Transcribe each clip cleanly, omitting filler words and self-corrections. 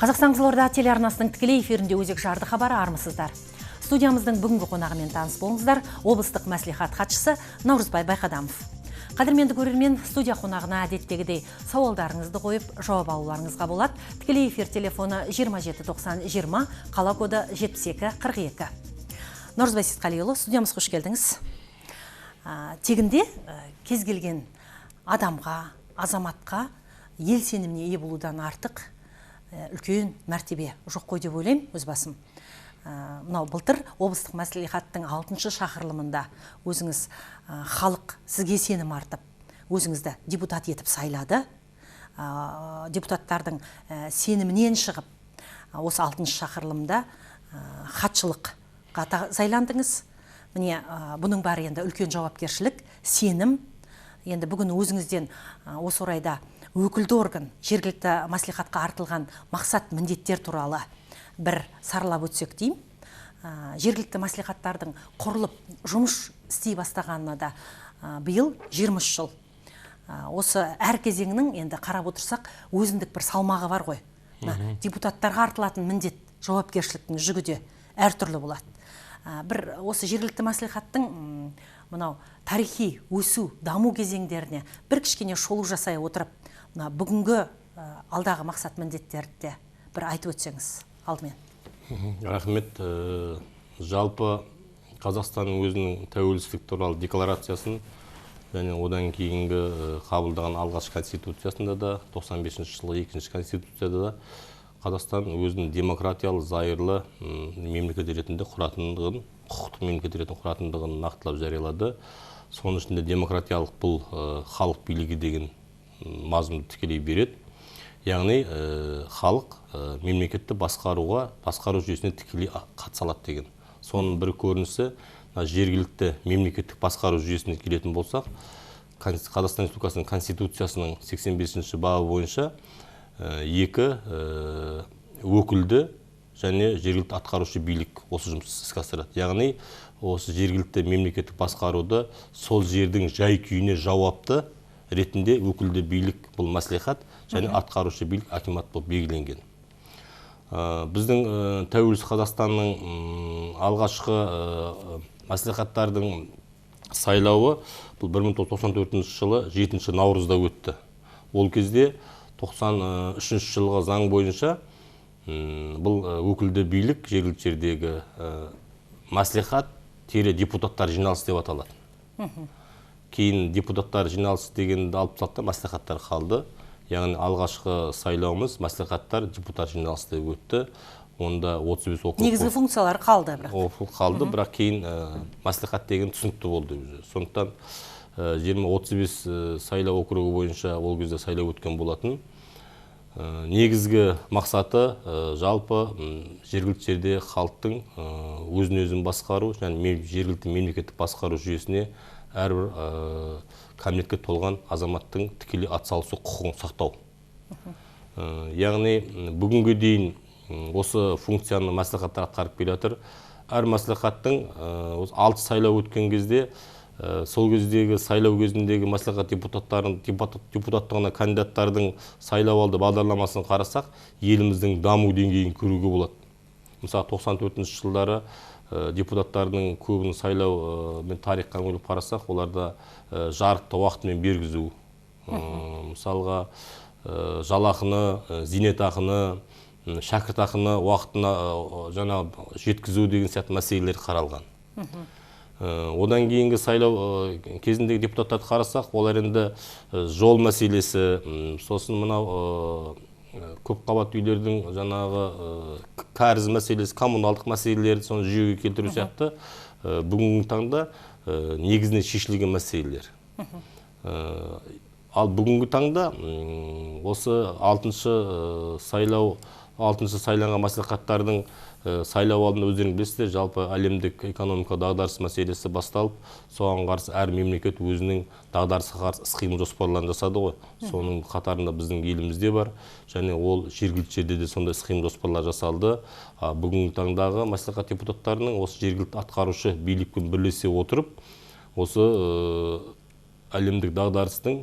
Қазақстан Қызылорда телеарнасының тікелей эфирінде өзек жарды хабары. Армысыздар. Студиямыздың бүгінгі қонағымен таныс болыңыздар. Облыстық мәслихат хатшысы Наурызбай Байқадамов. Қадірменді көрермен, студия қонағына әдеттегідей сауалдарыңызды қойып, жауап алуларыңызға болады. Тікелей эфир телефоны 27 90 20, қала коды 72 42. Наурызбай Сейтқалиұлы, студиямызға қош келдіңіз. Тегінде кез келген адамға, азаматқа ел сеніміне ие болудан артық үлкен мәртебе жоқ қой деп ойлаймын өз басым. Мынау былтыр облыстық мәслихаттың 6-шы шақырылымында өзіңіз халық сізге сенім артып, өзіңізді депутат етіп сайлады. Депутаттардың сенімінен шығып, осы 6-шы шақырылымда хатшылыққа сайландыңыз. Міне, бұның бәрі енді үлкен жауапкершілік, сенім. Енді бүгін өзіңізден осы орайда өкілді орган, жергілікті мәслихатқа артылған мақсат міндеттер туралы бір саралап өтсек деймін. Жергілікті мәслихаттардың құрылып жұмыс істей бастағанына да биыл 23 жыл. Осы әр кезеңнің енді қарап отырсақ өзіндік бір салмағы бар ғой. Депутаттарға артылатын міндет, жауапкершіліктің жүгі де әртүрлі болады. Бір осы жергілікті мәслихаттың мынау тарихи өсу, даму кезеңдеріне бір кішкене шолу жасай отырып, мына бүгінгі алдағы мақсат міндеттерді де бір айтып өтсеңіз алдымен. Рахмет. Жалпы Қазақстанның өзінің тәуелсіздік туралы декларациясын және одан кейінгі қабылдаған алғашқы конституциясында да, 95 жылғы екінші конституцияда да Қазақстан өзінің демократиялы, зайырлы мемлекет ретінде құратындығын, құқықтық мемлекет ретінде құратындығын нақтылап жариялады. Соның ішінде демократиялық бұл халық билігі деген мазмұнды тікелей береді. Яғни халық мемлекетті басқаруға, басқару жүйесіне тікелей қатыса алады деген. Соның бір көрінісі жергілікті мемлекеттік басқару жүйесіне келетін болсақ, Қазақстан Республикасының Конституциясының 85-ші бабы бойынша екі өкілді және жергілікті атқарушы билік осы жұмысты іске асырады. Яғни осы жергілікті мемлекеттік басқаруды сол жердің жай күйіне жауапты ретінде өкілді билік бұл мәслихат және атқарушы билік акимат болып белгіленген. Біздің тәуелсіз Қазақстанның алғашқы мәслихаттардың сайлауы бұл 1994 жылы 7 наурызда өтті. Ол кезде 93 жылғы заң бойынша бұл өкілді билік жергілікті жердегі мәслихат тире депутаттар жиналысы деп аталады. Кейін депутаттар жиналысы дегенді алып тастады, мәслихаттар қалды. Яғни алғашқы сайлауымыз мәслихаттар депутат жиналысы деп өтті. Онда 35 округ. Негізгі функциялар қалды бірақ. Қалды, бірақ кейін мәслихат деген түсінікті болды уже. Сондықтан 35 сайлау округі бойынша ол кезде сайлау өткен болатын. Негізгі мақсаты жалпы жергілікті жерде халықтың өзін өзін басқару және жергілікті мемлекеттік басқару жүйесіне әрбір кәмелетке толған азаматтың тікелей атсалысу құқығын сақтау. Яғни бүгінге дейін осы функцияны мәслихаттар атқарып келе жатыр. Әр мәслихаттың 6 сайлау өткен кезде, сол кездегі сайлау кезіндегі мәслихат депутаттығына кандидаттардың сайлау алды бағдарламасын қарасақ, еліміздің даму деңгейін көруге болады. Мысалы, 94 жылдары депутаттардың көбін сайлау мен тарихқа үңіліп қарасақ, оларда жарықты уақытымен бергізу, мысалға жалақыны, зейнетақыны, шәкіртақыны уақытына жаңа жеткізу деген сияқты мәселелер қаралған. Одан кейінгі сайлау кезіндегі депутаттарды қарасақ, олар енді жол мәселесі, сосын мынау көпқабатты үйлердің жаңағы кәріз мәселесі, коммуналдық мәселелерді соны жүйеге келтіру сияқты бүгінгі таңда негізінен шешілген мәселелер. Ал бүгінгі таңда осы 6-шы сайлау, 6-шы сайланған мәслихаттардың сайлау алдында өздеріңіз білесіздер, жалпы әлемдік экономика дағдарыс мәселесі басталып, соған қарсы әр мемлекет өзінің дағдарысқа қарсы іс-қимыл жоспарларын жасады ғой. Соның қатарында біздің елімізде бар және ол жергілікті жерде де сондай іс-қимыл жоспарлар жасалды. Бүгінгі таңдағы мәслихат депутаттарының осы жергілікті атқарушы билікпен бірлесе отырып, осы әлемдік дағдарыстың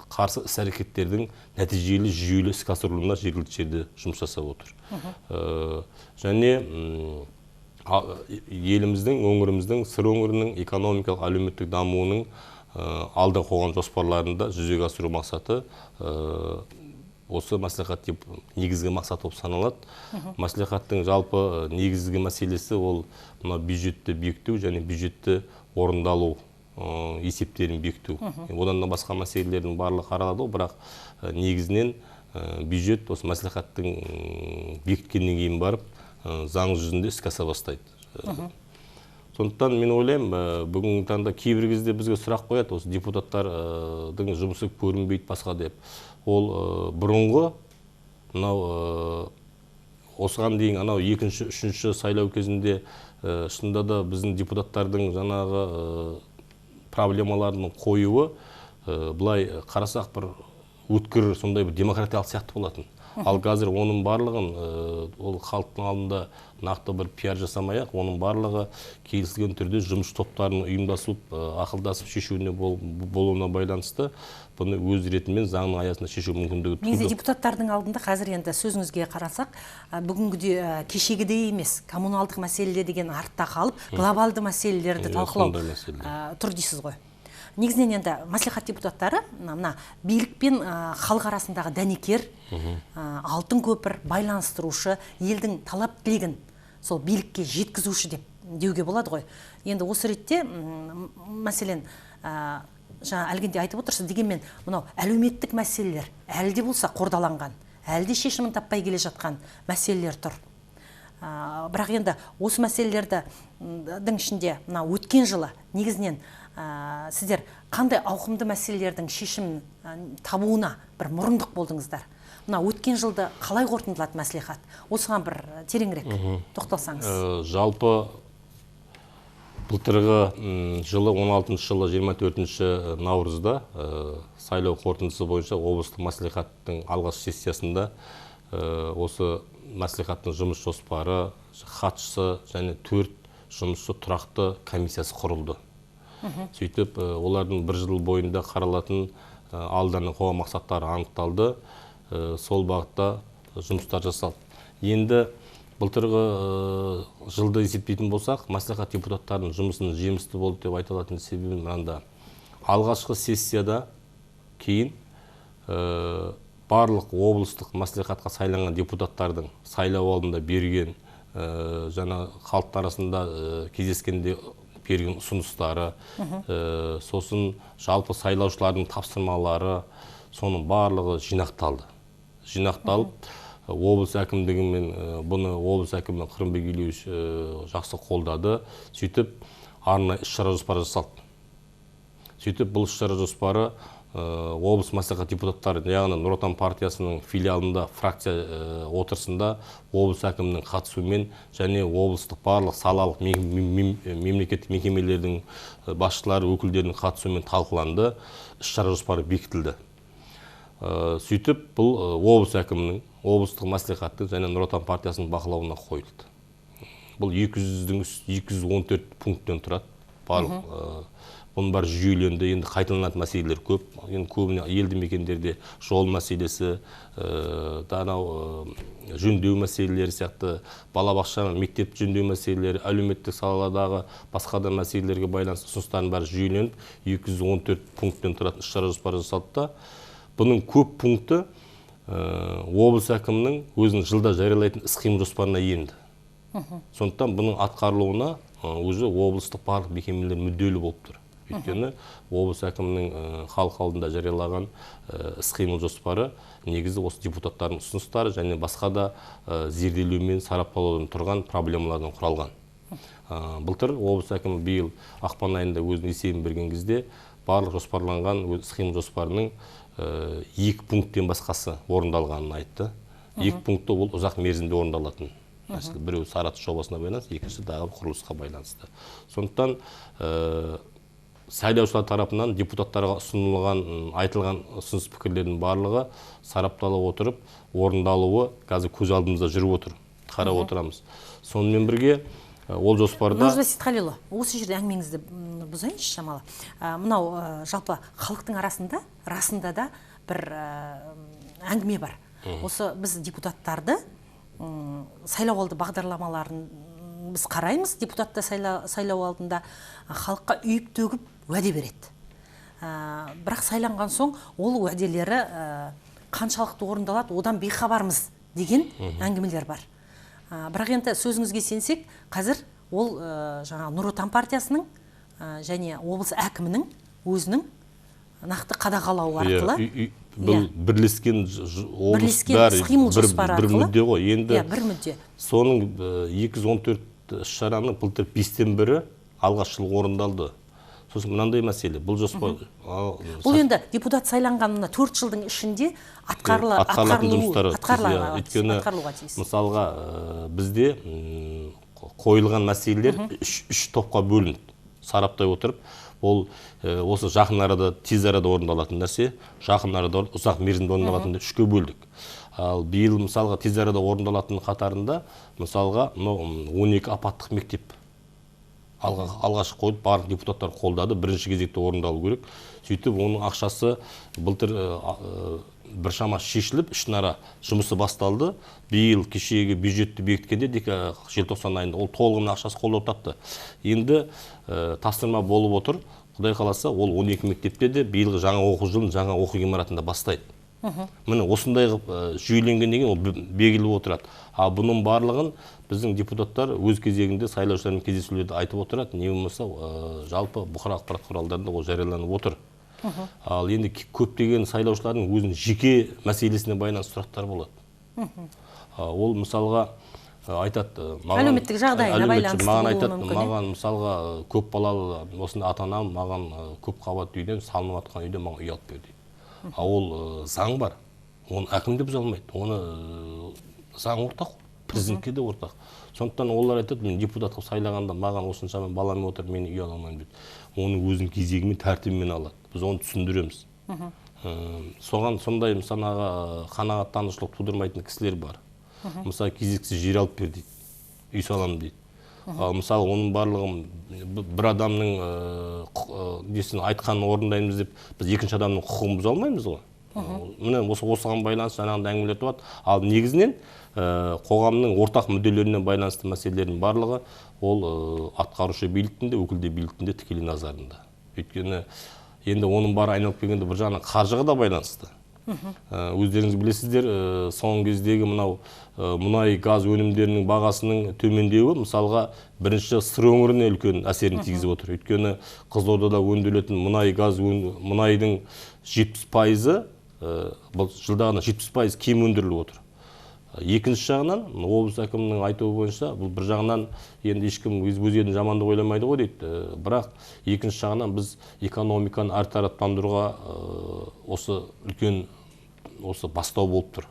қарсы іс-әрекеттердің нәтижелі, жүйелі іске асырылуына жергілікті жерде жұмыс жасап отыр. Және еліміздің, өңіріміздің, Сыр өңірінің экономикалық, әлеуметтік дамуының алда қойған жоспарларында жүзеге асыру мақсаты осы мәслихат деп негізгі мақсат болып саналады. Мәслихаттың жалпы негізгі мәселесі ол мына бюджетті бекіту және бюджетті орындалу есептерін бекіту. Одан да басқа мәселелердің барлығы қаралады, бірақ негізінен бюджет осы мәслихаттың бекіткеннен кейін барып заң жүзінде іске аса бастайды. Сондықтан мен ойлаймын, бүгінгі таңда кейбір кезде бізге сұрақ қояды, осы депутаттардың жұмысы көрінбейді басқа деп. Ол бұрынғы мынау осыған дейін анау екінші, үшінші сайлау кезінде шынында да біздің депутаттардың жаңағы проблемаларының қоюы былай қарасақ бір өткір сондай бір демократиялық сияқты болатын. Ал қазір оның барлығын ол халықтың алдында нақты бір пиар жасамай-ақ, оның барлығы келісілген түрде жұмыс топтарының ұйымдасып, ақылдасып шешуіне болуына байланысты бұны өз ретімен заңның аясында шешу мүмкіндігі туды. Негізі депутаттардың алдында қазір енді сөзіңізге қарасақ, бүгінгіде кешегідей емес, коммуналдық мәселелер деген артта қалып, глобалды мәселелерді талқылау тұр дейсіз ғой. Негізінен енді мәслихат депутаттары мына билік пен халық арасындағы дәнекер, алтын көпір, байланыстырушы, елдің талап тілегін сол билікке жеткізуші деп деуге болады ғой. Енді осы ретте, мәселен, жаңа әлгінде айтып отырсыз, дегенмен мынау әлеуметтік мәселелер әлі де болса қордаланған, әлі де шешімін таппай келе жатқан мәселелер тұр. Бірақ енді осы мәселелердің ішінде мына өткен жылы негізінен сіздер қандай ауқымды мәселелердің шешімін табуына бір мұрындық болдыңыздар? Мына өткен жылды қалай қорытындылады мәслихат? Осыған бір тереңірек тоқталсаңыз. Жалпы былтырғы жылы 16 жылы 24 наурызда сайлау қорытындысы бойынша облыстық мәслихаттың алғашқы сессиясында осы мәслихаттың жұмыс жоспары, хатшысы және 4 жұмысшы тұрақты комиссиясы құрылды. Сөйтіп, олардың бір жыл бойында қаралатын алдарына қойған мақсаттары анықталды, сол бағытта жұмыстар жасалды. Енді былтырғы жылды есептейтін болсақ, мәслихат депутаттарының жұмысының жемісті болды деп айта алатын себебім мынанда. Алғашқы сессияда кейін барлық облыстық мәслихатқа сайланған депутаттардың сайлау алдында берген, жаңа халық арасында кездескенде берген ұсыныстары, сосын жалпы сайлаушылардың тапсырмалары, соның барлығы жинақталды. Жинақталып, облыс әкімдігімен, бұны облыс әкімі Қырымбек Елеуович жақсы қолдады. Сөйтіп, арнайы іс-шара жоспары жасалды. Сөйтіп, бұл іс-шара жоспары облыс мәслихат депутаттары, яғни Нұр Отан партиясының филиалында фракция отырысында облыс әкімінің қатысуымен және облыстық барлық салалық мемлекеттік мекемелердің басшылары, өкілдерінің қатысуымен талқыланды, іс-шара жоспары бекітілді. Сөйтіп, бұл облыс әкімінің, облыстық мәслихаттың және Нұр Отан партиясының бақылауына қойылды. Бұл 214 пункттен тұрады. Барлық бұның бәрі жүйеленді, енді қайталанатын мәселелер көп. Енді көбіне елді мекендерде жол мәселесі, жөндеу мәселелері сияқты, балабақша, мектеп жөндеу мәселелері, әлеуметтік саладағы басқа да мәселелерге байланысты ұсыныстардың бәрі жүйеленіп, 214 пункттен тұратын іс-шара жоспары жасалды да, бұның көп пункті облыс әкімінің өзінің жылда жариялайтын іс-қимыл жоспарына енді. Сондықтан бұның атқарылуына уже облыстық барлық мекемелер мүдделі болып тұр. Өйткені облыс әкімінің халық алдында жариялаған іс-қимыл жоспары негізі осы депутаттардың ұсыныстары және басқа да зерделеу мен сараптаудан тұрған проблемалардан құралған. Былтыр облыс әкімі биыл ақпан айында өзінің есебін берген кезде барлық жоспарланған іс-қимыл жоспарының 2 пункттен басқасы орындалғанын айтты. 2 пункті ол ұзақ мерзімде орындалатын. Мәселе, біреуі Сарыағаш жобасына байланысты, екіншісі дағы құрылысқа байланысты. Сондықтан сайлаушылар тарапынан депутаттарға ұсынылған, айтылған ұсыныс пікірлердің барлығы сараптала отырып, орындалуы қазір көз алдымызда жүріп отыр, қарап отырамыз. Сонымен бірге Ол жоспарда... Наурызбай Сейтқалиұлы, осы жерде әңгімеңізді бұзайыншы шамалы. Мынау жалпы халықтың арасында расында да бір әңгіме бар. Осы біз депутаттарды сайлау алды бағдарламаларын біз қараймыз, депутатта сайлау алдында халыққа үйіп төгіп уәде береді. Бірақ сайланған соң ол уәделері қаншалықты орындалады, одан бейхабармыз деген әңгімелер бар. Бірақ енді сөзіңізге сенсек, қазір ол жаңа Нұр Отан партиясының және облыс әкімінің өзінің нақты қадағалауы арқылы бұл бірлескен облыс бәрі бір мүдде ғой. Енді бір мүдде. Соның 214 іс-шараның былтыр 5-тен бірі алғаш жыл орындалды. Сосын мынандай мәселе, бұл жоспар бұл енді депутат сайланғанына 4 жылдың ішінде атқарылатын жұмыстары. Өйткені мысалға бізде қойылған мәселелер үш топқа бөлінді. Сараптай отырып, ол осы жақын арада, тез арада орындалатын нәрсе, жақын арада, ұзақ мерзімде орындалатын үшке бөлдік. Ал биыл мысалға тез арада орындалатын қатарында мысалға 12 апаттық мектеп алғаш қойып, барлық депутаттар қолдады, бірінші кезекте орындалу керек. Сөйтіп оның ақшасы былтыр біршама шешіліп, ішінара жұмысы басталды. Биыл кешегі бюджетті бекіткенде желтоқсан айында ол толығымен ақшасы қолдау тапты. Енді тапсырма болып отыр. Құдай қаласа, ол 12 мектепте де биылғы жаңа оқу жылын жаңа оқу ғимаратында бастайды. Міне осындай жүйеленгеннен кейін ол белгілі отырады. Ал бұның барлығын біздің депутаттар өз кезегінде сайлаушылармен кездесулерде айтып отырады, не болмаса жалпы бұқаралық ақпарат құралдарында ол жарияланып отыр. Ал енді көптеген сайлаушылардың өзінің жеке мәселесіне байланысты сұрақтар болады. Ол мысалға айтады, әлеуметтік жағдайына байланысты маған айтады, маған мысалға көп балалы осындай ата-анам маған көп қабатты үйден салынып жатқан үйден маған үй алып бер дейді. А ол заң бар, оны әкім де бұза алмайды, оны заң ортақ, президентке де ортақ. Сондықтан олар айтады, мен депутат қылып сайлағанда маған осыншама балам отыр, мен үй ала алмаймын дейді. Оны өзінің кезегімен, тәртібімен алады. Біз оны түсіндіреміз. Соған сондай мысалға қанағаттанушылық тудырмайтын кісілер бар. Мысалы, кезексіз жер алып бер дейді, үй саламын дейді. Мысалы, оның барлығын бір адамның несін айтқанын орындаймыз деп біз екінші адамның құқығын бұза алмаймыз ғой. Міне осыған байланысты жаңағындай әңгімелер туады. Ал негізінен қоғамның ортақ мүдделеріне байланысты мәселелердің барлығы ол атқарушы биліктің де, өкілді биліктің де тікелей назарында. Өйткені енді оның бәрі айналып келгенде бір жағынан қаржыға да байланысты. Өздеріңіз білесіздер, соңғы кездегі мынау мұнай газ өнімдерінің бағасының төмендеуі мысалға бірінші Сыр өңіріне үлкен әсерін тигізіп отыр. Өйткені Қызылордада өндірілетін мұнай газ мұнайдың 70%-ы бұл жылдағына 70% кем өндіріліп отыр. Екінші жағынан облыс әкімінің айтуы бойынша бұл бір жағынан енді ешкім өз елін жамандық ойламайды ғой дейді. Бірақ екінші жағынан біз экономиканы әртараптандыруға осы үлкен осы бастау болып тұр.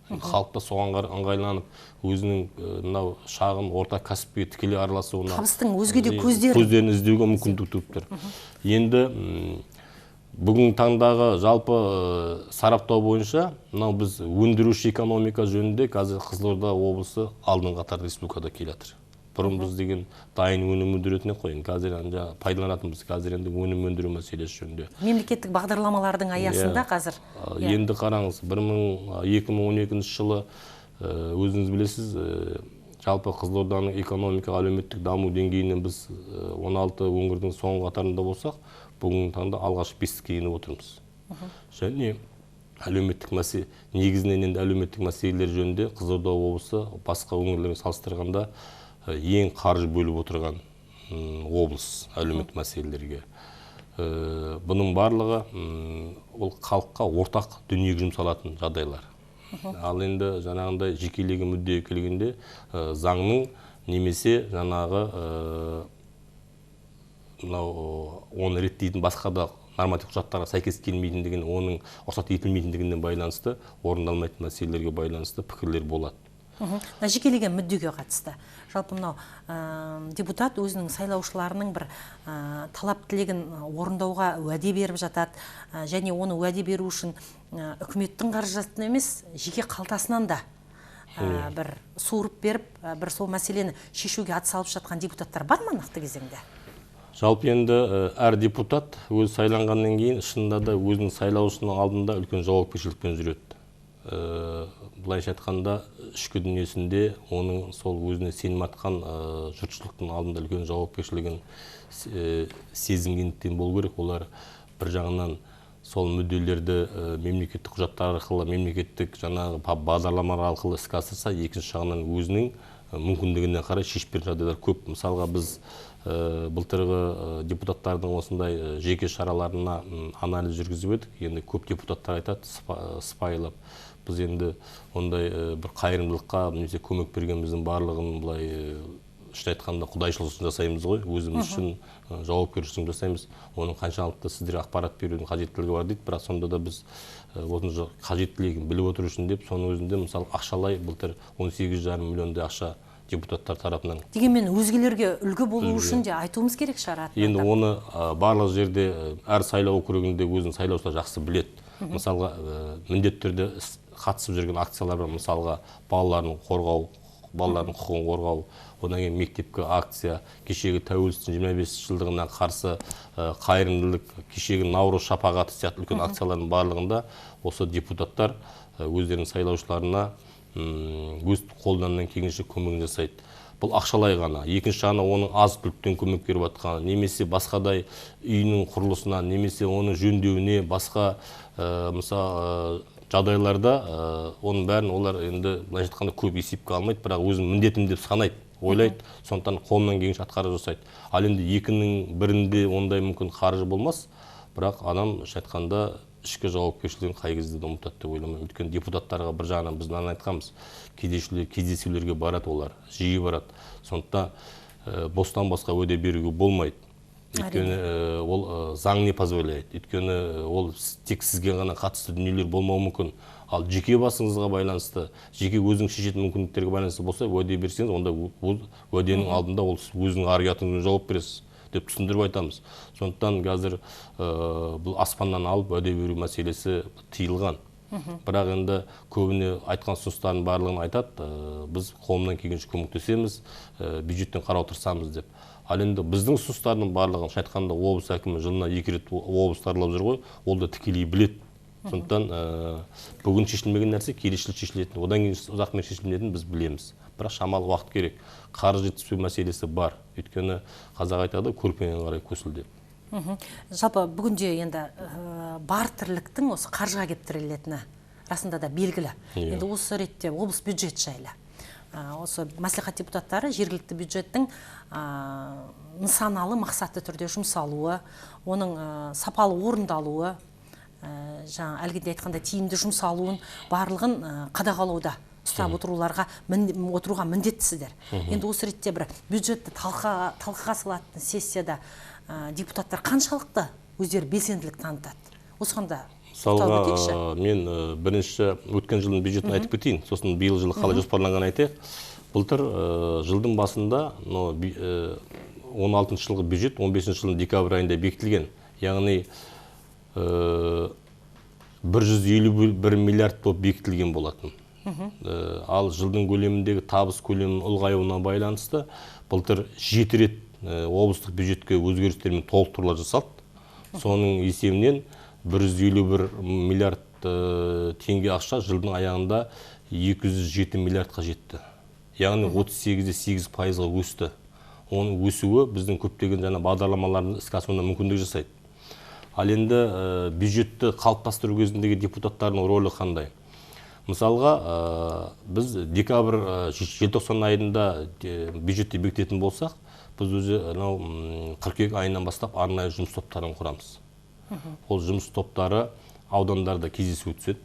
Халық та соған ыңғайланып өзінің мынау шағын орта кәсіпке тікелей араласуына, табыстың өзге де көздерін іздеуге мүмкіндік туып тұр. Енді бүгінгі таңдағы жалпы сараптау бойынша мынау біз өндіруші экономика жөнінде қазір Қызылорда облысы алдыңғы қатар республикада келе жатыр. Бұрын біз деген дайын өнім өндіретін едік қой, енді қазір енді пайдаланатынбыз, қазір енді өнім өндіру мәселесі жөнінде. Мемлекеттік бағдарламалардың аясында қазір. Енді қараңыз, 2012 жылы өзіңіз білесіз, жалпы Қызылорданың экономика әлеуметтік даму деңгейінен біз 16 өңірдің соңғы қатарында болсақ, бүгінгі таңда алғашқы бестікке еніп отырмыз. Және әлеуметтік мәселе, негізінен енді әлеуметтік мәселелер жөнінде Қызылорда облысы басқа өңірлермен салыстырғанда ең қаржы бөліп отырған облыс әлеуметтік мәселелерге. Бұның барлығы ол халыққа ортақ дүниеге жұмсалатын жағдайлар. Ал енді жаңағындай жекелеген мүддеге келгенде заңның немесе жаңағы мынау оны реттейтін басқа да нормативтік құжаттарға сәйкес келмейтіндігін, оның рұқсат етілмейтіндігінен байланысты орындалмайтын мәселелерге байланысты пікірлер болады. Мына жекелеген мүддеге қатысты. Жалпы мынау депутат өзінің сайлаушыларының бір талап тілегін орындауға уәде беріп жатады, және оны уәде беру үшін үкіметтің қаражатын емес, жеке қалтасынан да бір суырып беріп, бір сол мәселені шешуге атсалып жатқан депутаттар бар ма нақты кезеңде? Жалпы енді әр депутат өзі сайланғаннан кейін шынында да өзінің сайлаушысының алдында үлкен жауапкершілікпен жүреді. Былайша айтқанда, ішкі дүниесінде оның сол өзіне сенім артқан жұртшылықтың алдында үлкен жауапкершілігін сезінгендіктен болу керек. Олар бір жағынан сол мүдделерді мемлекеттік құжаттар арқылы, мемлекеттік жаңағы бағдарламалар арқылы іске асырса, екінші жағынан өзінің мүмкіндігіне қарай шешіп беретін жағдайлар көп. Мысалға, біз былтырғы депутаттардың осындай жеке шараларына анализ жүргізіп едік. Енді көп депутаттар айтады сыпайылап, біз енді ондай бір қайырымдылыққа немесе көмек бергеніміздің барлығын былай шын айтқанда құдайшылық үшін жасаймыз ғой, өзіміз үшін, жауапкершілік жасаймыз. Оның қаншалықты сіздерге ақпарат берудің қажеттілігі бар дейді. Бірақ сонда да біз оның қажеттілігін біліп отыру үшін деп, соның өзінде мысалы ақшалай былтыр 18,5 миллиондай ақша депутаттар тарапынан. Дегенмен өзгелерге үлгі болу үшін де айтуымыз керек шығар. Енді оны барлық жерде, әр сайлау округінде өзінің сайлаушылар жақсы біледі. Мысалға, міндетті түрде қатысып жүрген акциялар бар. Мысалға, балаларын қорғау, балалардың құқығын қорғау, одан кейін мектепке акция, кешегі тәуелсіздіктің 25 жылдығына қарсы қайырымдылық, кешегі Наурыз шапағаты сияқты үлкен акциялардың барлығында осы депутаттар өздерінің сайлаушыларына өз қолдарынан келгенше көмегін жасайды. Бұл ақшалай ғана. Екінші жағынан оның азық-түліктен көмек беріп жатқан, немесе басқадай үйінің құрылысына, немесе оның жөндеуіне, басқа мысалы жағдайларда оның бәрін олар енді былайша айтқанда көп есепке алмайды, бірақ өзінің міндетім деп санайды, ойлайды, сондықтан қолынан келгенше атқара жасайды. Ал енді екінің бірінде ондай мүмкін қаржы болмас, бірақ адам шын айтқанда ішкі жауапкершілігін қай кезде де ұмытады деп ойламаймын. Өйткені депутаттарға бір жағынан біз мынаны айтқанбыз, кездесулерге барады олар, жиі барады. Сондықтан бостан босқа уәде беруге болмайды. Өйткені ол заң не позволяет. Өйткені ол тек сізге ғана қатысты дүниелер болмауы мүмкін. Ал жеке басыңызға байланысты, жеке өзіңіз шешетін мүмкіндіктерге байланысты болса, уәде берсеңіз, онда уәденің алдында ол өзінің ар ұятыңызға жауап бересіз деп түсіндіріп айтамыз. Сондықтан қазір бұл аспаннан алып уәде беру мәселесі тыйылған. Бірақ енді көбіне айтқан ұсыныстардың барлығын айтады, біз қолымнан келгенше көмектесеміз, бюджеттен қарау тырысамыз деп. Ал енді біздің ұсыныстардың барлығын, шын айтқанда, облыс әкімі жылына 2 рет облысты аралап жүр ғой, ол да тікелей біледі. Сондықтан бүгін шешілмеген нәрсе келесі жылы шешілетін, одан кейін ұзақ мерзім шешілетінін біз білеміз. Бірақ шамалы уақыт керек. Қаржы жетіспеу мәселесі бар. Өйткені қазақ айтады, көрпеңе қарай көсіл деп. Жалпы бүгінде енді бар тірліктің осы қаржыға кеп тірелетіні расында да белгілі. Енді осы ретте облыс бюджет жайлы. Осы мәслихат депутаттары жергілікті бюджеттің нысаналы мақсатты түрде жұмсалуы, оның сапалы орындалуы, жаңа әлгінде айтқанда тиімді жұмсалуын барлығын қадағалауда ұстап отыруға міндеттісіздер. Енді осы ретте бір бюджетті талқыға салатын сессияда депутаттар қаншалықты өздері белсенділік танытады? Осыған да тоқталып өтейікші. Мен бірінші өткен жылдың бюджетін айтып кетейін, сосын биыл жылы қалай жоспарланғанын айтайық. Былтыр жылдың басында 16 жылғы бюджет 15 жылдың декабрь айында бекітілген. Яғни 151 миллиард болып бекітілген болатын. Ал жылдың көлеміндегі табыс көлемінің ұлғаюына байланысты былтыр 7 рет облыстық бюджетке өзгерістер мен толықтырулар жасалды. Соның есебінен 151 миллиард теңге ақша жылдың аяғында 207 миллиардқа жетті. Яғни 38,8%-ға өсті. Оның өсуі біздің көптеген жаңа бағдарламалардың іске асуына мүмкіндік жасайды. Ал енді бюджетті қалыптастыру кезіндегі депутаттардың рөлі қандай? Мысалға, біз декабрь, желтоқсан айында бюджетті бекітетін болсақ, біз өзі қыркүйек айынан бастап арнайы жұмыс топтарын құрамыз. Ол жұмыс топтары аудандарда кездесу өткізеді,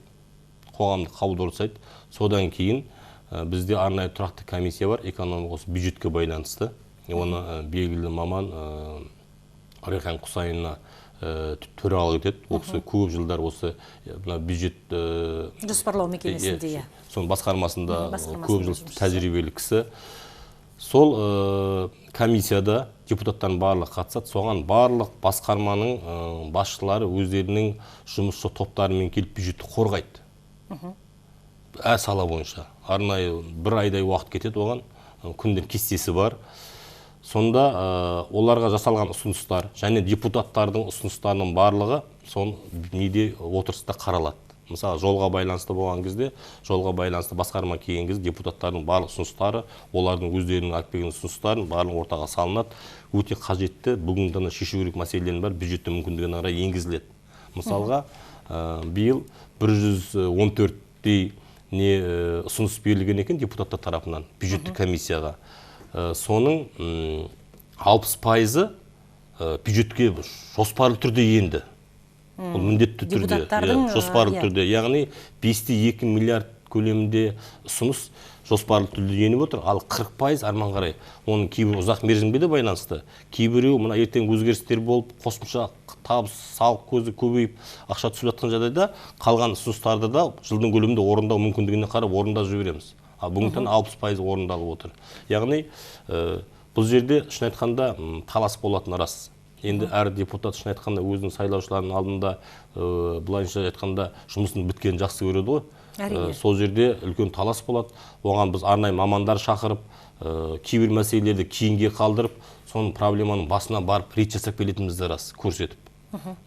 қоғамдық қабылдау жасайды. Содан кейін бізде арнайы тұрақты комиссия бар, экономика осы бюджетке байланысты. Оны белгілі маман Райхан Құсайынова төрағалық етеді. Ол кісі көп жылдар осы мына бюджет жоспарлау мекемесінде, иә. Соның басқармасында көп жыл тәжірибелі кісі. Сол комиссияда депутаттардың барлығы қатысады. Соған барлық басқарманың басшылары өздерінің жұмысшы топтарымен келіп бюджетті қорғайды. Әр сала бойынша. Арнайы бір айдай уақыт кетеді оған, күндер кестесі бар. Сонда оларға жасалған ұсыныстар және депутаттардың ұсыныстарының барлығы сон неде отырыста қаралады. Мысалы, жолға байланысты болған кезде, жолға байланысты басқарма келген кезде депутаттардың барлық ұсыныстары, олардың өздерінің алып келген ұсыныстарын барлығы ортаға салынады. Өте қажетті бүгінгі таңда шешу керек мәселелердің бәрі бюджеттің мүмкіндігіне қарай енгізіледі. Мысалға, биыл 114-тей ұсыныс берілген екен депутаттар тарапынан бюджеттік комиссияға. Соның 60% бюджетке жоспарлы түрде енді. Ол міндетті түрде, жоспарлы түрде, яғни 5,2 миллиард көлемінде ұсыныс жоспарлы түрде еніп отыр, ал 40% арман қарай. Оның кейбір ұзақ мерзімге де байланысты, кейбіреуі мына ертең өзгерістер болып, қосымша табыс, салық көзі көбейіп, ақша түсіп жатқан жағдайда қалған ұсыныстарды да жылдың көлемінде орындау мүмкіндігіне қарап орындап жібереміз. Ал бүгінгі таңда 60% орындалып отыр. Яғни бұл жерде шын айтқанда талас болатыны рас. Енді әр депутат шын айтқанда өзінің сайлаушыларының алдында былайынша айтқанда жұмысын біткенін жақсы көреді ғой. Сол жерде үлкен талас болады. Оған біз арнайы мамандар шақырып, кейбір мәселелерді кейінге қалдырып, соның проблеманың басына барып рет жасап келетініміз де рас, көрсетіп.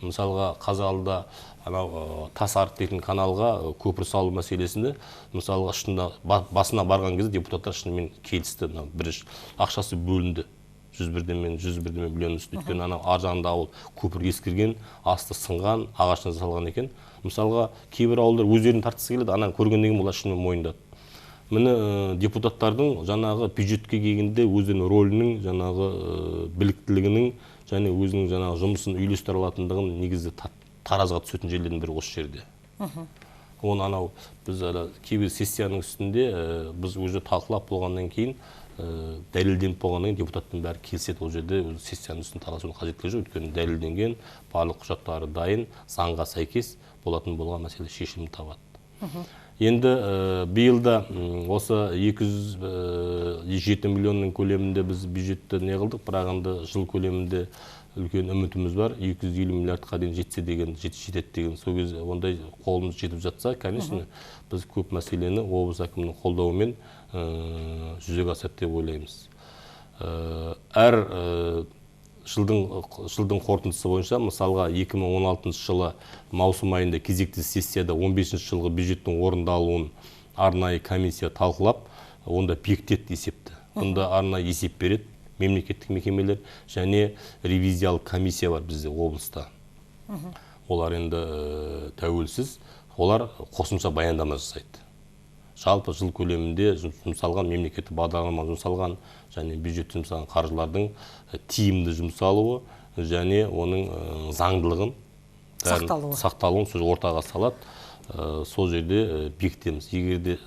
Мысалға, Қазалыда анау Тасарық дейтін каналға көпір салу мәселесінде, мысалға, шынында басына барған кезде депутаттар шынымен келісті. Мынау бірінші ақшасы бөлінді. 101 миллион үсті. Өйткені анау ар жағында ауыл көпір ескірген, асты сынған, ағаштан жасалған екен. Мысалға, кейбір ауылдар өздерін тартқысы келеді, ананы көргеннен кейін олар шынымен мойындады. Міне, депутаттардың жаңағы бюджетке келгенде өздерінің рөлінің, жаңағы біліктілігінің және өзінің жаңағы жұмысын үйлестіре алатындығын негізі таразға түсетін жерлердің бірі осы жерде. Оны анау біз кейбір сессияның үстінде біз уже талқылап болғаннан кейін, дәлелденіп болғаннан кейін депутаттың бәрі келіседі. Ол жерде сессияның үстін таласудың қажеттілігі жоқ, өйткені дәлелденген, барлық құжаттары дайын, заңға сәйкес болатын болған мәселе шешімін табады. Енді биыл да осы 207 миллионның көлемінде біз бюджетті не қылдық, бірақ енді жыл көлемінде үлкен үмітіміз бар, 250 миллиардқа дейін жетсе деген, жетеді деген, сол кезде ондай қолымыз жетіп жатса, конечно, біз көп мәселені облыс әкімінің қолдауымен жүзеге асады деп ойлаймыз. Әр жылдың қорытындысы бойынша, мысалға, 2016 жылы маусым айында кезекті сессияда 15 жылғы бюджеттің орындалуын арнайы комиссия талқылап, онда бекітеді есепті. Онда арнайы есеп береді мемлекеттік мекемелер және ревизиялық комиссия бар бізде облыста. Олар енді тәуелсіз, олар қосымша баяндама жасайды. Жалпы жыл көлемінде жұмсалған мемлекеттік бағдарлама жұмсалған және бюджетте жұмсалған қаржылардың тиімді жұмсалуы және оның заңдылығын сақталуын сол ортаға салады. Сол жерде бекітеміз. Егер де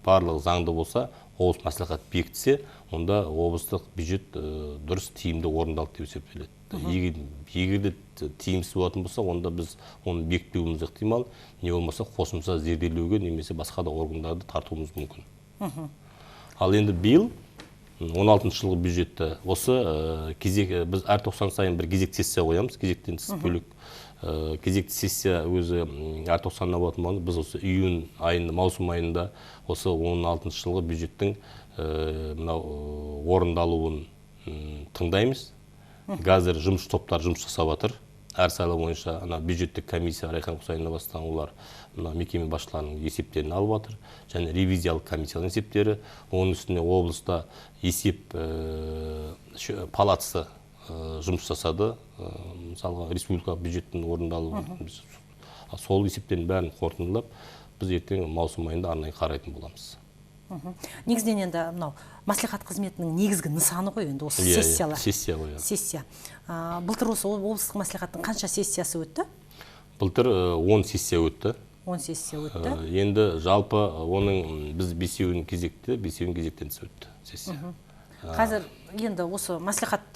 барлығы заңды болса, облыс мәслихат бекітсе, онда облыстық бюджет дұрыс тиімді орындалды деп есептеледі. Егер де тиімсіз болатын болса, онда біз оны бекітпеуіміз ықтимал, не болмаса қосымша зерделеуге немесе басқа да органдарды тартуымыз мүмкін. Ал енді биыл 16 жылғы бюджетті осы кезек біз әр 90 сайын бір кезекті сессия қоямыз, кезектен тыс бөлек. Кезекті сессия өзі әр 90-на болатын болғанда, біз осы июнь айында, маусым айында осы 16 жылғы бюджеттің мынау орындалуын тыңдаймыз. Қазір жұмыс топтары жұмыс жасап жатыр. Әр сала бойынша ана бюджеттік комиссия Райхан Құсайынова бастаған, олар мына мекеме басшыларының есептерін алып жатыр және ревизиялық комиссияның есептері. Оның үстіне облыста есеп палатасы жұмыс жасады. Мысалға, республикалық бюджеттің орындалуы, сол есептердің бәрін қорытындылап, біз ертең маусым айында арнайы қарайтын боламыз. Негізінен енді мынау мәслихат қызметінің негізгі нысаны ғой енді осы сессиялар. Сессия ғой. Сессия. Былтыр осы облыстық мәслихаттың қанша сессиясы өтті? Былтыр 10 сессия өтті. 10 сессия өтті. Енді жалпы оның біз 5-еуін кезекті, 5-еуін кезектен тыс өтті сессия. Қазір енді осы мәслихат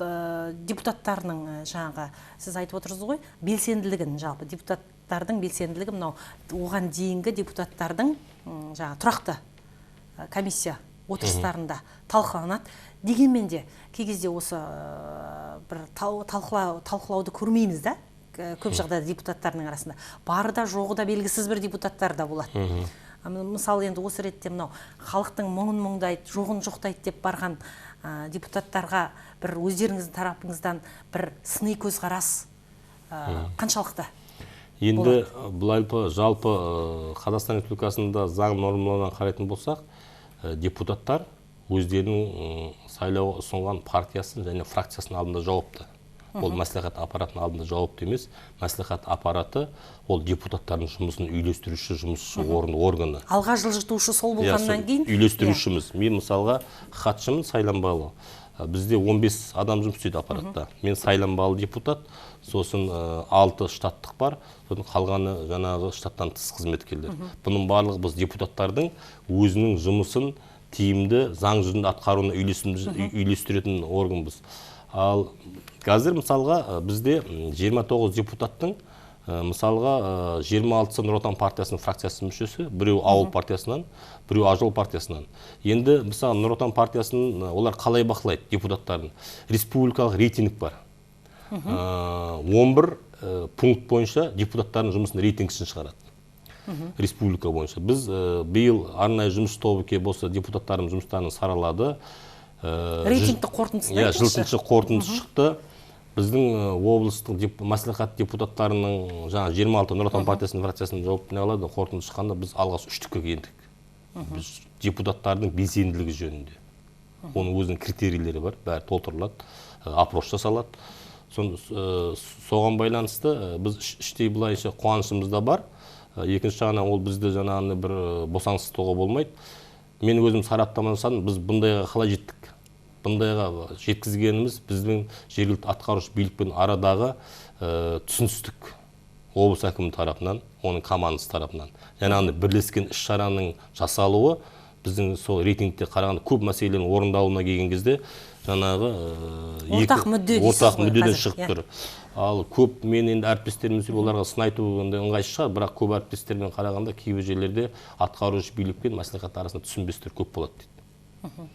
депутаттарының жаңағы сіз айтып отырсыз ғой, белсенділігін, жалпы депутаттардың белсенділігі мынау оған дейінгі депутаттардың жаңағы тұрақты комиссия отырыстарында талқыланады. Дегенмен де кей кезде осы бір талқылауды көрмейміз да, көп жағдайда депутаттардың арасында. Бары да жоғы да белгісіз бір депутаттар да болады. Мысалы, енді осы ретте мынау халықтың мұңын мұңдайды, жоғын жоқтайды деп барған депутаттарға бір өздеріңіздің тарапыңыздан бір сыни көзқарас қаншалықты? Енді былай, жалпы Қазақстан Республикасында заң нормаларына қарайтын болсақ, депутаттар өздерінің сайлауға ұсынған партиясын және фракциясының алдында жауапты. Ол мәслихат аппаратының алдында жауапты емес. Мәслихат аппараты ол депутаттардың жұмысын үйлестіруші жұмысшы органы. Алға жылжытушы сол болғаннан кейін үйлестірушіміз. Мен мысалға хатшымын, сайланбалы. Бізде 15 адам жұмыс істейді аппаратта. Мен сайланбалы депутат, сосын 6 штаттық бар, сосын қалғаны жаңағы штаттан тыс қызметкерлер. Бұның барлығы біз депутаттардың өзінің жұмысын тиімді заң жүзінде атқаруына үйлестіретін органбыз. Ал қазір мысалға бізде 29 депутаттың, мысалға 26-сы Нұр Отан партиясының фракциясының мүшесі, біреу Ауыл партиясынан, біреу Ақ жол партиясынан. Енді мысалы Нұр Отан партиясын олар қалай бақылайды депутаттарын? Республикалық рейтинг бар. 11 пункт бойынша депутаттардың жұмысын рейтингісін шығарады. Республика бойынша. Біз биыл арнайы жұмыс тобы келіп осы депутаттардың жұмыстарын саралады. Рейтингті қорытындысын айтыңызшы. Жылтыншы қорытындысы шықты. Біздің облыстық мәслихат депутаттарының жаңа 26 Нұр Отан партиясының фракциясының жауап не алады, қорытынды шыққанда біз алғаш үштікке ендік. Біз депутаттардың белсенділігі жөнінде. Оның өзінің критерийлері бар, бәрі толтырылады, опрос жасалады. Соған байланысты біз іштей былайша қуанышымыз да бар. Екінші жағынан ол бізді жаңағыдай бір босаңсытуға болмайды. Мен өзім сараптама жасадым, біз бұндайға қалай жеттік? Бұндайға жеткізгеніміз біздің жергілікті атқарушы билікпен арадағы түсіністік облыс әкімі тарапынан, оның командасы тарапынан. Жаңағындай бірлескен іс-шараның жасалуы біздің сол рейтингте қарағанда көп мәселенің орындалуына келген кезде жаңағы ортақ мүддеден шығып тұр. Ал көп мен енді әріптестеріміз оларға сын айту ыңғайсыз шығар, бірақ көп әріптестермен қарағанда кейбір жерлерде атқарушы билік пен мәслихат арасында түсінбестіктер көп болады дейді.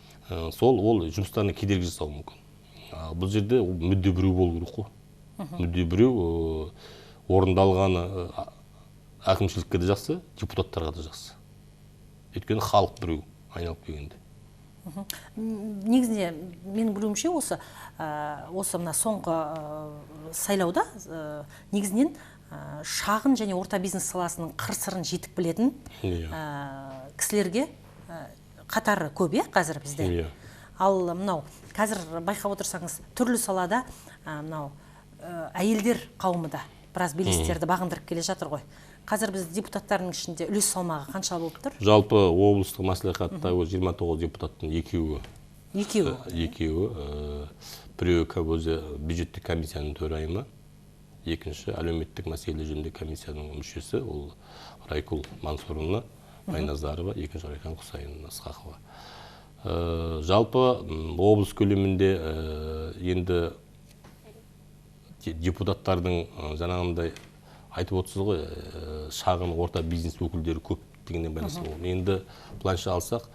Сол ол жұмыстарына кедергі жасауы мүмкін. Бұл жерде мүдде біреу болу керек қой. Мүдде біреу орындалғаны әкімшілікке де жақсы, депутаттарға да жақсы. Өйткені халық біреу айналып келгенде. Негізінде менің білуімше осы мына соңғы сайлауда негізінен шағын және орта бизнес саласының қыр-сырын жетік білетін кісілерге қатары көп, қазір бізде. Ал мынау қазір байқап отырсаңыз түрлі салада мынау әйелдер қауымы да біраз белестерді бағындырып келе жатыр ғой. Қазір біз депутаттардың ішінде үлес салмағы қанша болып тұр? Жалпы облыстық мәслихатта 29 депутаттың екеуі. Екеуі? Екеуі. Біреуі өзі бюджеттік комиссияның төрайымы, екінші әлеуметтік мәселелер жөніндегі комиссияның мүшесі, ол Райкул Мансұровна Байназарова, екінші Райхан Құсайыновна Ысқақова. Жалпы облыс көлемінде енді депутаттардың жаңағындай айтып отырсыз ғой, шағын орта бизнес өкілдері көп дегеннен байланысты. Енді былайша алсақ,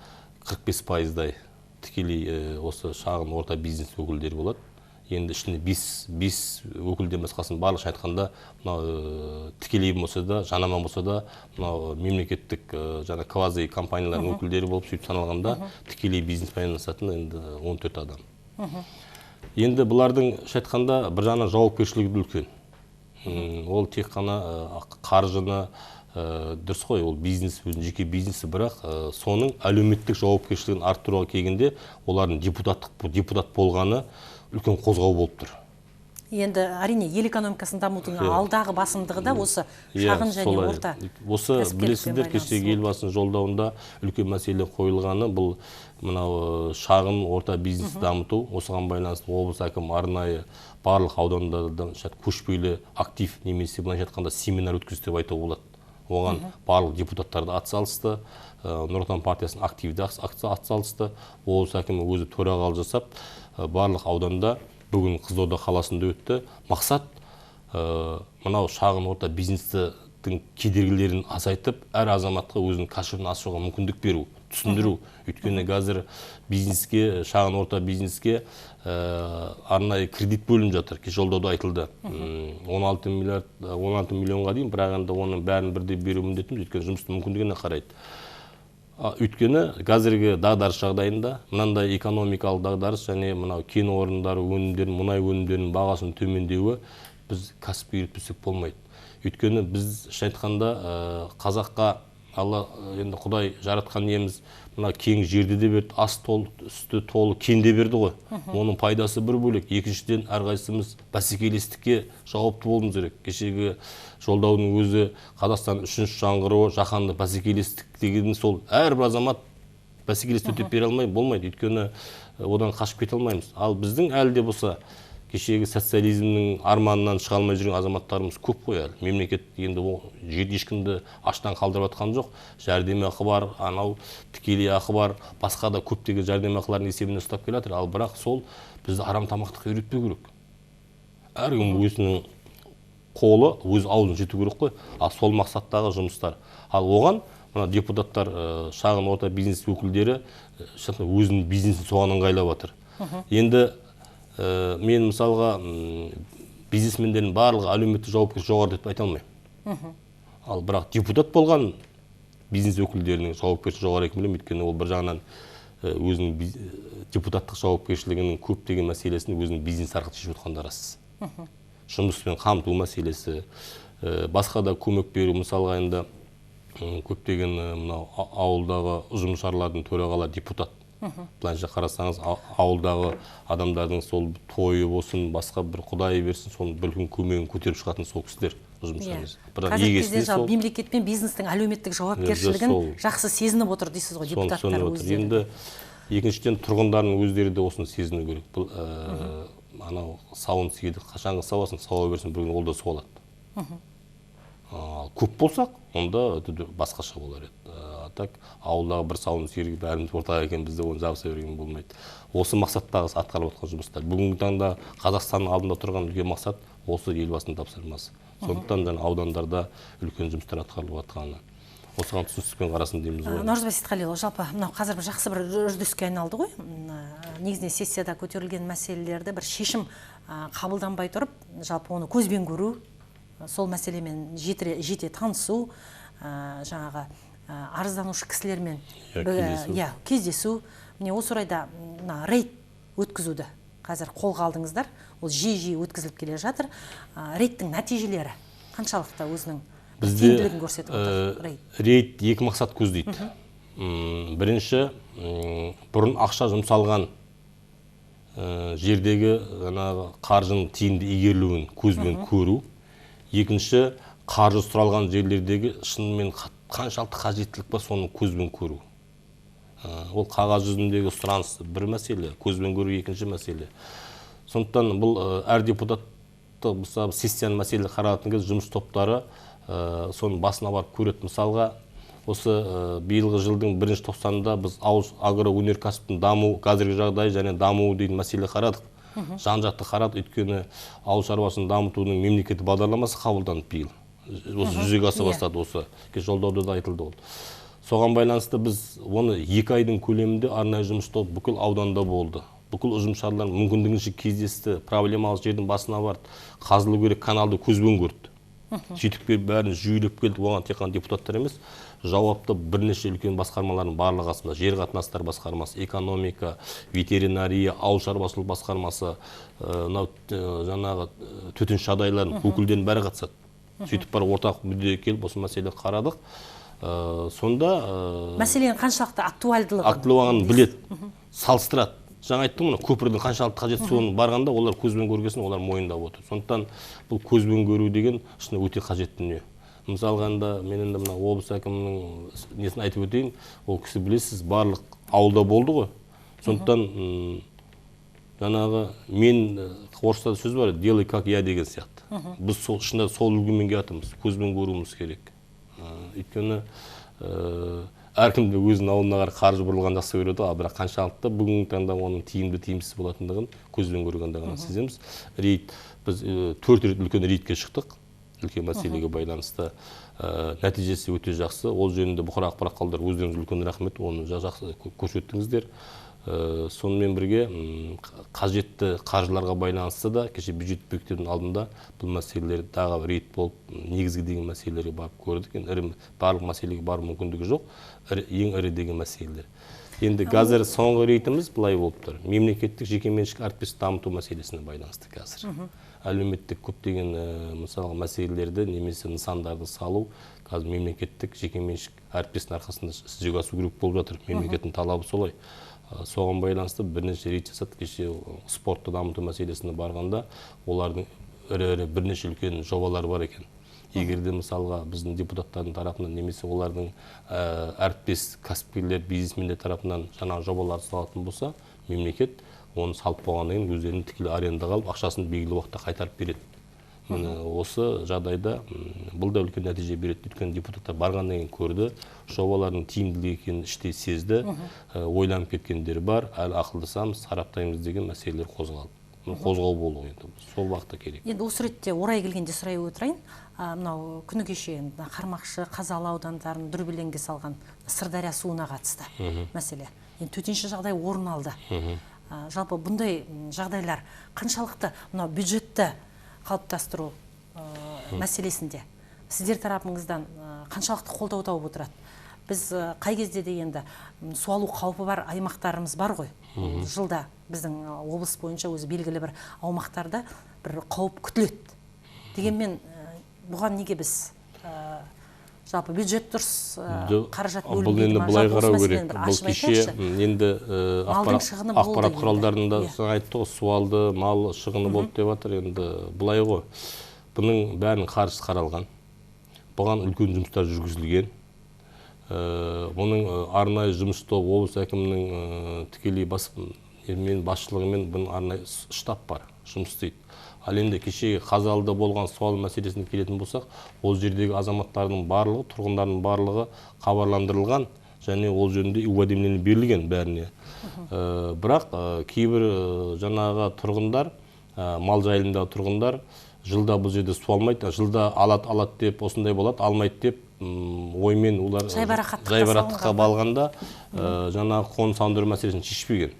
45%-дай тікелей осы шағын орта бизнес өкілдері болады. Енді ішінде 5 өкілден басқасын барлығын айтқанда, мынау тікелей болса да, жанама болса да, мынау мемлекеттік жаңа квази компаниялардың өкілдері болып сөйтіп саналғанда тікелей бизнеспен айналысатын енді 14 адам. Енді бұлардың айтқанда бір жағынан жауапкершілігі үлкен. Ол тек қана қаржыны дұрыс қой, ол бизнес, өзінің жеке бизнесі, бірақ соның әлеуметтік жауапкершілігін арттыруға келгенде олардың депутат болғаны үлкен қозғау болып тұр. Енді әрине ел экономикасын дамытудың алдағы басымдығы да осы шағын және орта. Осы білесіздер, кешегі Елбасының жолдауында үлкен мәселе қойылғаны бұл мынау шағын орта бизнес дамыту. Осыған байланысты облыс әкімі арнайы барлық аудандардан көшпелі актив немесе былайша айтқанда семинар өткізді деп айтуға болады. Оған барлық депутаттар да атсалысты, Нұр Отан партиясының активі атсалысты. Облыс әкімі өзі төрағалық жасап, барлық ауданда бүгін Қызылорда қаласында өтті. Мақсат мынау шағын орта бизнестің кедергілерін азайтып, әр азаматқа өзінің кәсібін ашуға мүмкіндік беру. түсіндіру. Өйткені қазір бизнеске, шағын орта бизнеске арнайы кредит бөлініп жатыр. Кеше жолдауда айтылды. 16 миллиард, 16 миллионға дейін, бірақ енді оның бәрін бірдей беру міндетіміз, өйткені жұмыстың мүмкіндігіне қарайды. Өйткені қазіргі дағдарыс жағдайында, мынандай экономикалық дағдарыс және мынау кен орындары өнімдерінің, мұнай өнімдерінің бағасының төмендеуі біз кәсіпке үйретпесек болмайды. Өйткені біз шын айтқанда қазаққа Алла енді Құдай жаратқан иеміз мына кең жерді де берді, ас толы, үсті толы кен де берді ғой. Оның пайдасы бір бөлек. Екіншіден, әрқайсымыз бәсекелестікке жауапты болуымыз керек. Кешегі жолдаудың өзі Қазақстан үшінші жаңғыруы, жаһандық бәсекелестік деген сол әрбір азамат бәсекелестік өтеп бере алмай болмайды. Өйткені одан қашып кете алмаймыз. Ал біздің әлі де болса кешегі социализмнің арманынан шыға алмай жүрген азаматтарымыз көп қой әлі. Мемлекет енді жерді ешкімді аштан қалдырып жатқан жоқ. Жәрдемақы бар, анау тікелей ақы бар, басқа да көптеген жәрдемақылардың есебінен ұстап келе жатыр. Ал бірақ сол бізді арам тамақтыққа үйретпеу керек. Әркім өзінің қолы өз аузын жету керек қой. Ал сол мақсаттағы жұмыстар. Ал оған мына депутаттар, шағын орта бизнес өкілдері өзінің бизнесін соған ыңғайлап жатыр. Енді мен мысалға бизнесмендердің барлығы әлеуметтік жауапкершілік жоғары деп айта алмаймын. Ал бірақ депутат болған бизнес өкілдерінің жауапкершілігі жоғары екенін білемін. Өйткені ол бір жағынан өзінің депутаттық жауапкершілігінің көптеген мәселесін өзінің бизнес арқылы шешіп отқаны рас. Жұмыспен қамту мәселесі, басқа да көмек беру, мысалға енді көптеген мынау ауылдағы ұжымшарлардың төрағалары депутат. Былайша қарасаңыз, ауылдағы адамдардың сол тойы болсын, басқа бір құдай берсін, соның бір күн көмегін көтеріп шығатын сол кісілер ұжымшарлар. Бірақ Қазіргі кезде жалпы мемлекет пен бизнестің әлеуметтік жауапкершілігін жақсы сезініп отыр дейсіз ғой, депутаттар өздері. Енді екіншіден тұрғындардың өздері де осыны сезіну керек. Бұл анау сауын сиырды қашанғы сауасын, сауа берсін, бір күні ол да суалады. Ал көп болсақ, онда басқаша болар еді. А так ауылдағы бір сауын сиырға бәріміз ортақ екен, бізде оны жабыса берген болмайды. Осы мақсаттағы атқарылып жатқан жұмыстар. Бүгінгі таңда Қазақстанның алдында тұрған үлкен мақсат осы Елбасының тапсырмасы. Сондықтан жаңа аудандарда үлкен жұмыстар атқарылып жатқаны. Осыған түсіністікпен қарасын дейміз ғой. Наурызбай Сейтқалиұлы, жалпы мынау қазір бір жақсы бір үрдіске айналды ғой. Негізінен сессияда көтерілген мәселелерді бір шешім қабылданбай тұрып, жалпы оны көзбен көру, сол мәселемен жете танысу, жаңағы арызданушы кісілермен кездесу. Міне осы орайда мына рейд өткізуді қазір қолға алдыңыздар. Ол жиі-жиі өткізіліп келе жатыр. Рейдтің нәтижелері қаншалықты өзінің тиімділігін көрсетіп отыр? Рейд. Рейд екі мақсат көздейді. Бірінші, бұрын ақша жұмсалған жердегі жаңағы қаржының тиімді игерілуін көзбен көру. Екінші, қаржы сұралған жерлердегі шынымен қаншалықты қажеттілік бар, соны көзбен көру. Ол қағаз жүзіндегі сұраныс бір мәселе, көзбен көру екінші мәселе. Сондықтан бұл әр депутатты, мысалы, сессияның мәселе қаралатын кезде жұмыс топтары соның басына барып көреді. Мысалға, осы биылғы жылдың бірінші тоқсанында біз ауыл агроөнеркәсіптің даму, қазіргі жағдайы және дамуы деген мәселе қарадық. Жан-жақты қарады, өйткені ауыл шаруасын дамытудың мемлекеттік бағдарламасы қабылданды биыл. Осы жүзеге аса бастады, осы жолдауда да айтылды ол. Соған байланысты біз оны 2 айдың көлемінде арнайы жұмыс топ бүкіл ауданда болды. Бүкіл ұжымшарлар мүмкіндігінше кездесті, проблемалы жердің басына барды, қазылу керек каналды көзбен көрді. Сөйтіп келіп бәрін жүйелеп келді. Оған тек қана депутаттар емес, жауапты бірнеше үлкен басқармалардың барлығы қасында. Жер қатынастары басқармасы, экономика, ветеринария, ауыл шаруашылық басқармасы, мынау жаңағы төтенше жағдайлардың өкілдерінің бәрі қатысады. Сөйтіп барып ортақ мүддеге келіп осы мәселені қарадық. Сонда мәселенің қаншалықты актуальдылығын біледі, салыстырады. Жаңа айттым ғой, көпірдің қаншалықты қажет соны барғанда олар көзбен көргесін олар мойындап отыр. Сондықтан бұл көзбен көру деген шын өте қажет дүние. Мысалға енді мен енді мына облыс әкімінің несін айтып өтейін, ол кісі білесіз, барлық ауылда болды ғой. Сондықтан жаңағы мен орысша сөз бар, делай как я деген сияқты. Біз сол шынында сол үлгімен келатырмыз, көзбен көруіміз керек. Өйткені әркім де өзінің ауылына қарай қаржы бұрылған жақсы көреді, ал бірақ қаншалықты бүгінгі таңда оның тиімді тиімсіз болатындығын көзбен көргенде ғана сеземіз. Рейд, біз 4 рет үлкен рейдке шықтық. Үлкен мәселеге байланысты нәтижесі өте жақсы. Ол жөнінде бұқара ақпарат құралдары өздеріңіз үлкен рахмет, оны жақсы көрсеттіңіздер. Сонымен бірге қажетті қаржыларға байланысты да кеше бюджет бекітудің алдында бұл мәселелер тағы рейд болып, негізгі деген мәселелерге барып көрдік. Енді ірі барлық мәселеге бару мүмкіндігі жоқ, ең ірі деген мәселелер. Енді қазір соңғы рейтіміз былай болып тұр. Мемлекеттік жекеменшік әріптестікті дамыту мәселесіне байланысты қазір. Әлеуметтік көптеген мысалға мәселелерді немесе нысандарды салу қазір мемлекеттік жекеменшік әріптестің арқасында жүзеге асу керек болып жатыр. Мемлекеттің талабы солай. Соған байланысты бірнеше рейд жасадық. Кеше спортты дамыту мәселесіне барғанда олардың ірі-ірі бірнеше үлкен жобалары бар екен. Егер де мысалға біздің депутаттардың тарапынан немесе олардың әріптес кәсіпкерлер, бизнесмендер тарапынан жаңа жобалар салатын болса, мемлекет оны салып болғаннан кейін өздерінің тікелей арендаға алып, ақшасын белгілі уақытта қайтарып береді. Міне осы жағдайда бұл да үлкен нәтиже береді. Өйткені депутаттар барғаннан кейін көрді, жобалардың тиімділігі екенін іштей сезді, ойланып кеткендері бар, әлі ақылдасамыз, сараптаймыз деген мәселелер қозғалды. Қозғау болу енді сол уақытта керек. Енді осы ретте орай келгенде сұрай отырайын. Мынау күні кеше енді Қармақшы, Қазалы аудандарын дүрбелеңге салған Сырдария суына қатысты мәселе. Енді төтенше жағдай орын алды. Жалпы бұндай жағдайлар қаншалықты мынау бюджетті қалыптастыру мәселесінде сіздер тарапыңыздан қаншалықты қолдау тауып отырады? Біз қай кезде де енді су алу қаупі бар аймақтарымыз бар ғой. Жылда біздің облыс бойынша өзі белгілі бір аумақтарда бір қауіп күтіледі. Дегенмен бұған неге біз жалпы бюджет дұрыс қаражат бөлінбейді? Бұл енді былай қарау керек. Бұл кеше енді ақпарат құралдарында айтты ғой, су алды, мал шығыны болды деп жатыр. Енді былай ғой, бұның бәрінің қаржысы қаралған. Бұған үлкен жұмыстар жүргізілген. Бұның арнайы жұмыс тобы облыс әкімінің тікелей басшылығымен бұның арнайы штаб бар, жұмыс істейді. Ал енді кешегі Қазалыда болған суал мәселесіне келетін болсақ, ол жердегі азаматтардың барлығы, тұрғындардың барлығы хабарландырылған және ол жөнінде уведомление берілген бәріне. Бірақ кейбір жаңағы тұрғындар, мал жайылымдағы тұрғындар жылда бұл жерде су алмайды, жылда алады, алады деп осындай болады, алмайды деп оймен олар жайбарақаттыққа балғанда жаңағы қоныс аудару мәселесін шешпеген.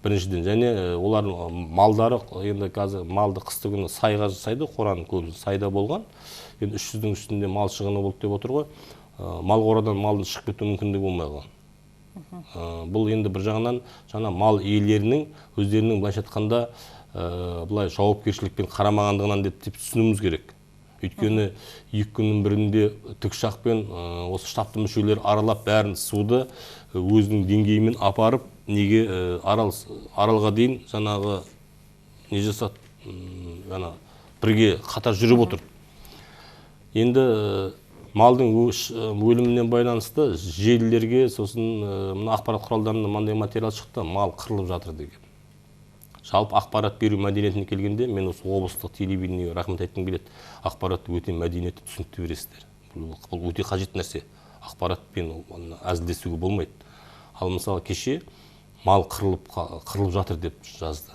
Біріншіден, және олардың малдары, енді қазір малды қысты күні сайға жасайды, қораның көбісі сайда болған. Енді 300-дің үстінде мал шығыны болды деп отыр ғой. Мал қорадан малдың шығып кету мүмкіндігі болмай қалған. Бұл енді бір жағынан жаңа мал иелерінің өздерінің былайша айтқанда былай жауапкершілікпен қарамағандығынан деп түсінуіміз керек. Өйткені екі күннің бірінде тікұшақпен осы штабтың мүшелері аралап бәрін суды өзінің деңгейімен апарып, неге Аралға дейін жаңағы не жасады, жаңа бірге қатар жүріп отырды. Енді малдың өлімінен байланысты желілерге, сосын мына ақпарат құралдарында мынандай материал шықты, мал қырылып жатыр деген. Жалпы ақпарат беру мәдениетіне келгенде, мен осы облыстық телевидениеге рахмет айтқым келеді. Ақпаратты өте мәдениетті түсінікті бересіздер. Бұл өте қажет нәрсе. Ақпаратпен әзілдесуге болмайды. Ал мысалы кеше мал қырылып жатыр деп жазды.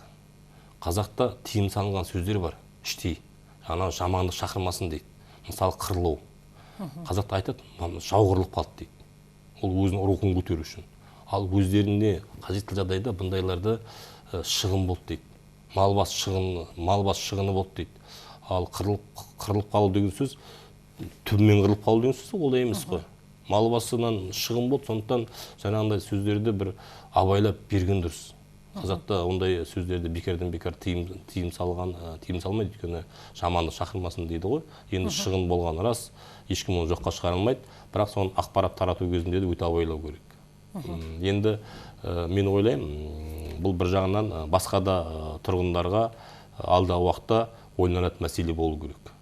Қазақта тыйым салынған сөздер бар, іштей. Анау жамандық шақырмасын дейді. Мысалы қырылу. Қазақта айтады, жау қырылып қалды дейді. Ол өзінің рухын көтеру үшін. Ал өздеріне қажетті жағдайда бұндайларды шығын болды дейді. Мал бас шығыны болды дейді. Ал қырылып қалу деген сөз, түбімен қырылып қалу деген сөз ол емес қой. Мал басынан шығын болды, сондықтан жаңағындай сөздерді бір абайлап берген дұрыс. Қазақта ондай сөздерді бекерден бекер тыйым салмайды, өйткені жамандық шақырмасын дейді ғой. Енді шығын болған рас, ешкім оны жоққа шығара алмайды, бірақ соны ақпарат тарату кезінде де өте абайлау керек. Енді мен ойлаймын, бұл бір жағынан басқа да тұрғындарға алдағы уақытта ойланатын мәселе болу керек.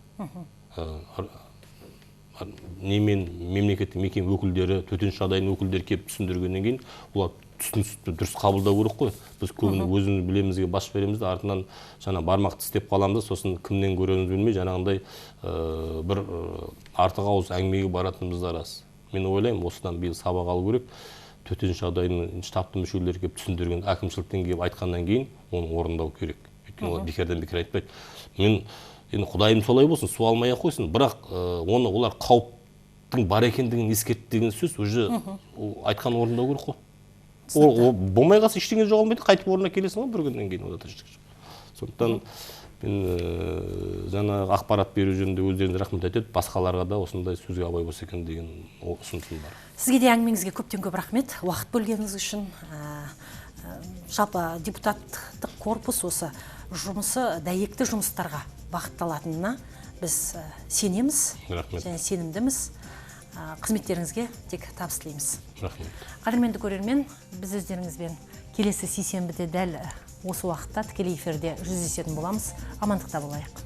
Немен мемлекеттік мекеме өкілдері, төтенше жағдайдың өкілдері келіп түсіндіргеннен кейін олар түсінікті дұрыс қабылдау керек қой. Біз көбіне өзіміз білемізге бас береміз де, артынан жаңа бармақ тістеп қаламыз, сосын кімнен көрерімізді білмей жаңағындай бір артық ауыз әңгімеге баратынымыз да рас. Мен ойлаймын, осыдан биыл сабақ алу керек. Төтенше жағдайдың штабтың мүшелері келіп түсіндірген, әкімшіліктен келіп айтқаннан кейін оны орындау керек. Өйткені олар бекерден бекер айтпайды. Мен Енді Құдайым солай болсын, су алмай ақ қойсын, бірақ оны олар қауіптің бар екендігін ескертті деген сөз уже айтқан орындау керек қой. Ол болмай қалса ештеңе жоғалмайды, қайтып орнына келесің ғой бір күннен кейін, онда тіршілік жоқ. Сондықтан мен жаңағы ақпарат беру жөнінде өздеріңізге рахмет айтады, басқаларға да осындай сөзге абай болса екен деген ұсынысым бар. Сізге де әңгімеңізге көптен көп рахмет, уақыт бөлгеніңіз үшін. Жалпы депутаттық корпус осы жұмысы дәйекті жұмыстарға бағытталатынына біз сенеміз. Рахмет. Және сенімдіміз. Қызметтеріңізге тек табыс тілейміз. Рахмет. Қадірменді көрермен, біз өздеріңізбен келесі сейсенбіде дәл осы уақытта тікелей эфирде жүздесетін боламыз. Амандықта болайық.